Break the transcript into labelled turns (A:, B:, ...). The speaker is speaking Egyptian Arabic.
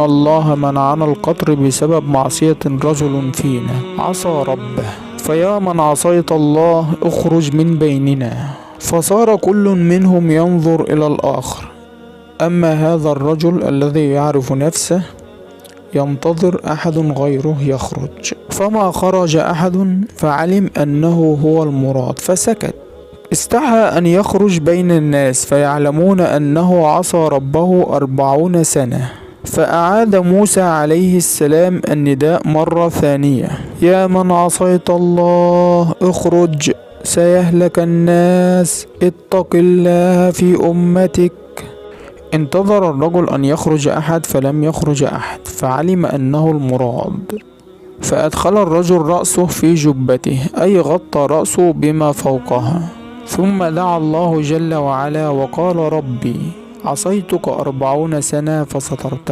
A: الله منعنا القطر بسبب معصية رجل فينا عصى ربه، فيا من عصيت الله اخرج من بيننا. فصار كل منهم ينظر إلى الآخر. أما هذا الرجل الذي يعرف نفسه ينتظر أحد غيره يخرج، فما خرج أحد، فعلم أنه هو المراد فسكت. استحى أن يخرج بين الناس فيعلمون أنه عصى ربه 40 سنة. فأعاد موسى عليه السلام النداء مرة ثانية: يا من عصيت الله اخرج، سيهلك الناس، اتق الله في أمتك. انتظر الرجل أن يخرج أحد فلم يخرج أحد، فعلم أنه المراد. فأدخل الرجل رأسه في جبته، أي غطى رأسه بما فوقها، ثم دعا الله جل وعلا وقال: ربي عصيتك 40 سنة فسترت.